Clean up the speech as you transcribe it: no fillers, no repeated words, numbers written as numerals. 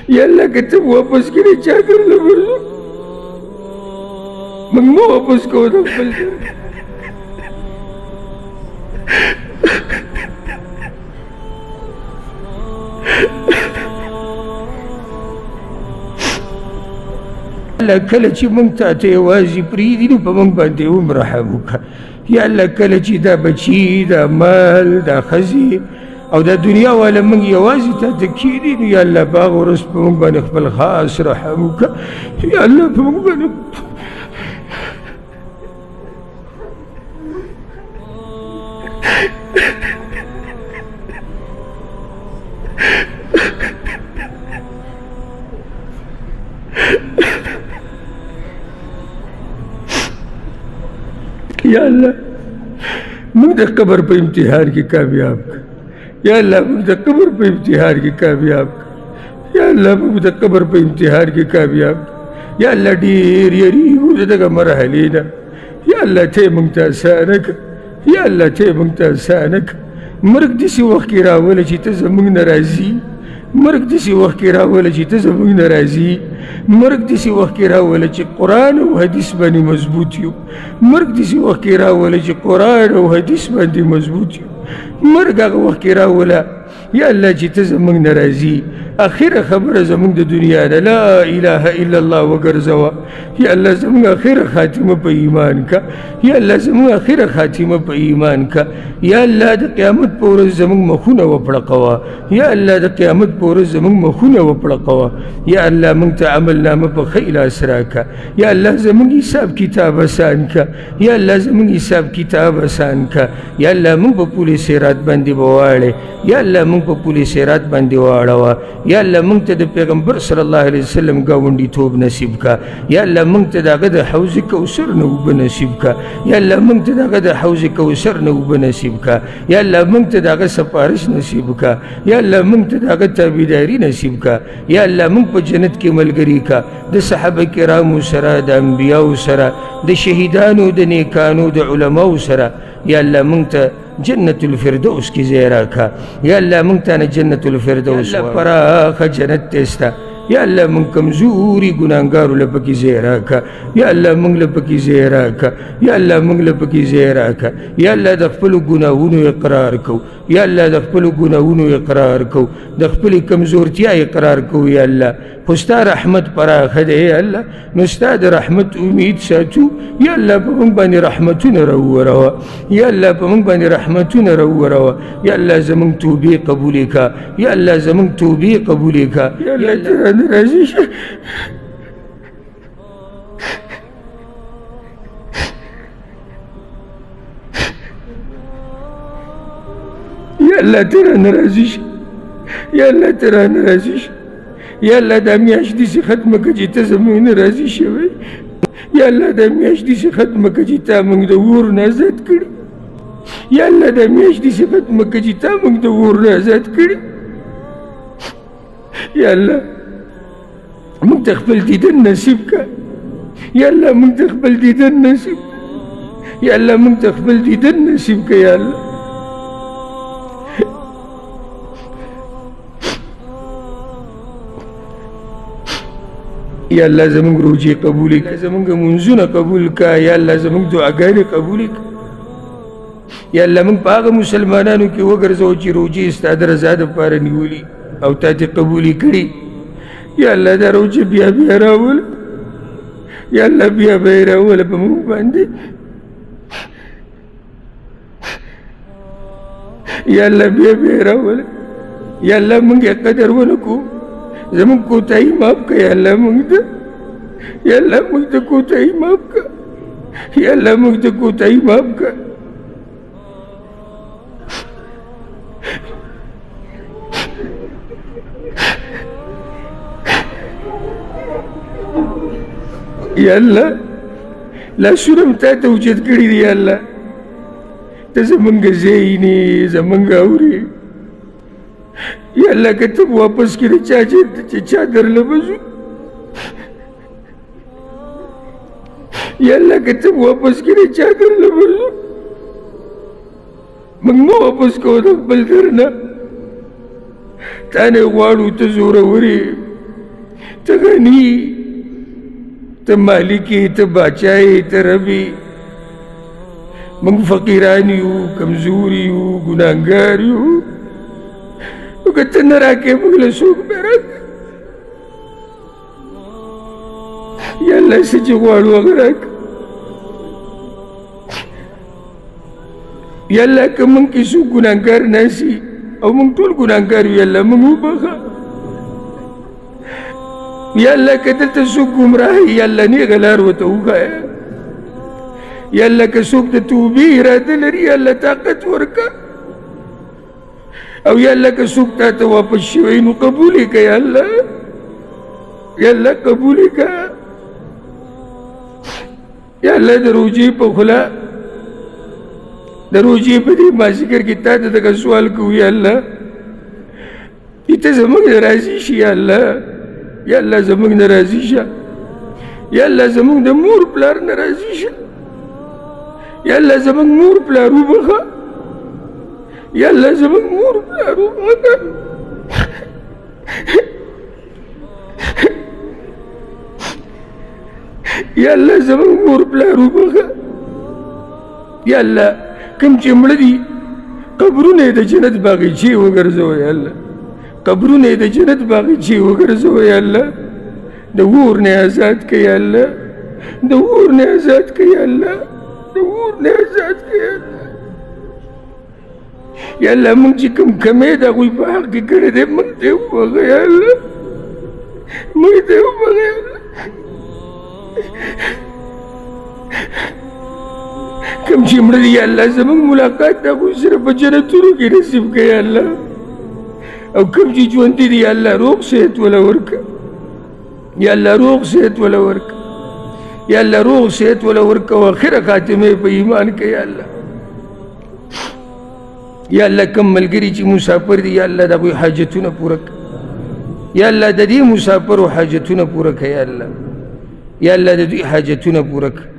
یا الله که ته واپس کړې چا درله ورځو؟ موږ مه واپس کوو د خپل در. الله کله چې موږ تا ته یوازې پرېږدي نو په موږ باندې هم رحم وکړه. یا الله کله چې دا بچي، دا مال، دا ښځې او دا دنیا والا موږ یوازې تا ته کښېني، نو یا الله په هغه ورځ په موږ باندې خپل خاص رحم وکړه. یا الله په موږ باندې یا الله موږ د قبر په امتحان کې کامیاب کړه. یا الله موږ د قبر په امتحان کې کامیاب کړه. یا الله موږ د قبر په امتحان کې کامیاب کړه. یا الله ډېر یریږو د دغه مرحلې نه. یا الله ته یې موږ ته اسانه کړه. یا الله ته یې موږ ته اسانه کړه. مرګ داسې وخت کې راوله چې ته زموږ نه راضي. مرګ داسې وخت کې راوله چې ته زموږ نه راضي. مرګ داسې وخت کې راوله چې قرآن او حدیث باندې مضبوط یو. مرګ داسې وخت کې راوله چې قرآن او حدیث باندې مضبوط یو. مرګ هغه وخت کې راوله یا الله چې ته زموږ نه راضي. اخره خبره زموږ د دنیا نه لا اله الا الله وګرځوه. یا الله زموږ اخره خاتمه په ایمان کا. یا الله زموږ اخره خاتمه په ایمان کا. یا الله د قیامت په ورځ زموږ مخونه وپړقوه. یا الله د قیامت په ورځ زموږ مخونه وپړقوه. یا الله موږ ته عمل نامه په ښه لاس راکړه. یا الله زموږ حساب کتاب اسان کړه. یا الله زموږ حساب کتاب اسان کړه. یا الله موږ په پولې صراط باندې به واړې. یا الله موږ په پولې صراط باندې واړوه. یا الله موږ ته د پیغمبر صلی الله علیه وسلم ګاونډیتوب نصیب کړه. یا الله موږ ته د هغه د حوض کوثر نه اوبه نصیب کړه. یا الله موږ ته د هغه د حوض کوثر نه اوبه نصیب کړه. یا الله موږ ته د هغه سفارش نصیب کړه. یا الله موږ ته د هغه تابعداري نصیب کړه. یا الله موږ په جنت کې ملګري کړه، د صحابه کرامو سره، د انبیاو سره، د شهیدانو، د نیکانو، د علماو سره. یا الله موږ ته جنت الفردوس کې ځای راکړه. یا الله موږ ته نه جنت الفردوس پراخه جنت دی ستا. یا الله موږ کمزوري ګناهګارو له پکې ځای راکړه. یا الله موږ له پکې ځای راکړه. یا الله موږ له پکې ځای راکړه. یا الله د خپلو ګناهونو اقرار کوو. یا الله د خپلو ګناهونو اقرار کوو، د خپلې کمزورتیا اقرار کوو. یا الله خو ستا رحمت پراخه دی. یا الله نو ستا د رحمت امید ساتو. یا الله په موږ باندې رحمتونه راووروه. یا الله په موږ باندې رحمتونه راووروه. یا الله زموږ توبې قبولې کړه. یا الله زموږ توبې قبولې کړه. یا الله ته رانه راضي شه. یا الله ته رانه راضي شه. یا الله ته رانه راضي شه. یا الله دا میاشت داسې ختمه کړه چې ته زموږ نه راضي شوی. یا الله دا میاشت داسې ختمه کړه چې تا موږ د اور نه ازاد کړي. یا الله دا میاشت داسې ختمه کړه چې تا موږ د اور نه ازاد کړي. یا الله موږ ته خپل دیدن نصیب کړه. یا الله موږ ته خپل دیدن نصیب کړه. یا الله موږ ته خپل دیدن نصیب کړه. یا الله یا الله زموږ روژې قبولې کړه، زموږ مونځونه قبول کړه. یا الله زموږ دعاګانې قبولې کړه. یا الله موږ په هغه مسلمانانو کې وګرځوه چې روژې ستا د رضا دپاره نیولي او تا دې قبولې کړي. یا الله دا روژه بیا بیا راوله. یا الله بیا بیا یې راوله په موږ باندې. یا الله بیا بیا یې راوله. یا الله موږ یې قدر ونه کړو، زموږ کوتاهي معاف کړه. یا الله موږ ته، یا الله موږ ته کوتاهي معاف کړه. یا الله موږ ته کوتاهي معاف کړه. یا الله لاسونه هم تا ته اوچت کړي دي. یا الله ته زموږ ځای نه، زموږ اورې. یا الله که ته واپس کړې چا چې چا درله به ځو. یا الله که ته واپس کړې چا درله به ځو. موږ مه واپس کوو د خپل در نه. تا نه غواړو، ته زورور یې. ته غني، ته مالک یې، ته باچا یې، ته رب یې. موږ فقیران یو، کمزوري یو، ګناهګار یو. نو که ته نه راکې موږ له څوک به راکړي؟ یا الله څه چې غواړو هغه راکړه. یا الله که موږ کې څوک ګناهګار ناسي او موږ ټول ګناهګار یو، یا الله موږ وبخښه. یا الله که دلته څوک ګمراه وي، یا الله نېغه لار ورته وښایه. یا الله که څوک د توبې اراده لري، یا الله طاقت ورکړه. او یا الله که څوک تا ته واپس شوی نو قبول یې کړه. یا الله، یا الله قبول یې کړه. یا الله د روژې په خوله، د روژې په دې مازدیګر کې تا ته دغه سوال کوو. یا الله چې ته زموږ نه راضي شي. یا الله، یا الله زموږ نه راضي شه. یا الله زموږ د مور پلار نه راضي شه. یا الله زموږ مور پلار وبخښه. یا الله زموږ مور پلار وبخښه. یا الله زموږ مور پلار وبخښه. یا الله کوم چې مړه دي قبرونه یې د جنت باغیچې وګرځوه. یا الله قبرونه یې د جنت باغیچې وګرځوه. یا الله د اور نه آزاد کړه. یا الله د اور نه آزاد کړه. یا الله د اور نه آزاد کړه. یا الله، یا الله موږ چې کوم کمی د هغوی په حق کې کړی دی موږ ته یې وبخښه. یا الله موږ ته یې وبخښه. یا الله کوم چې مړه دي، یا الله زموږ ملاقات د هغوی سره په جنتونو کې نصیب کړه. یا الله او کوم چې ژوندي دي، یا الله روغ صحت وله ورکړه. یا الله روغ صحت وله ورکړه. یا الله روغ صحت وله ورکړه او اخره خاتمه په ایمان کړه. یا الله، یا الله کوم ملګري چې مسافر دي، یا الله د هغوی حاجتونه پوره کړه. یا الله د دې مسافرو حاجتونه پوره کړه. یا الله، یا الله د دوی حاجتونه پوره کړه.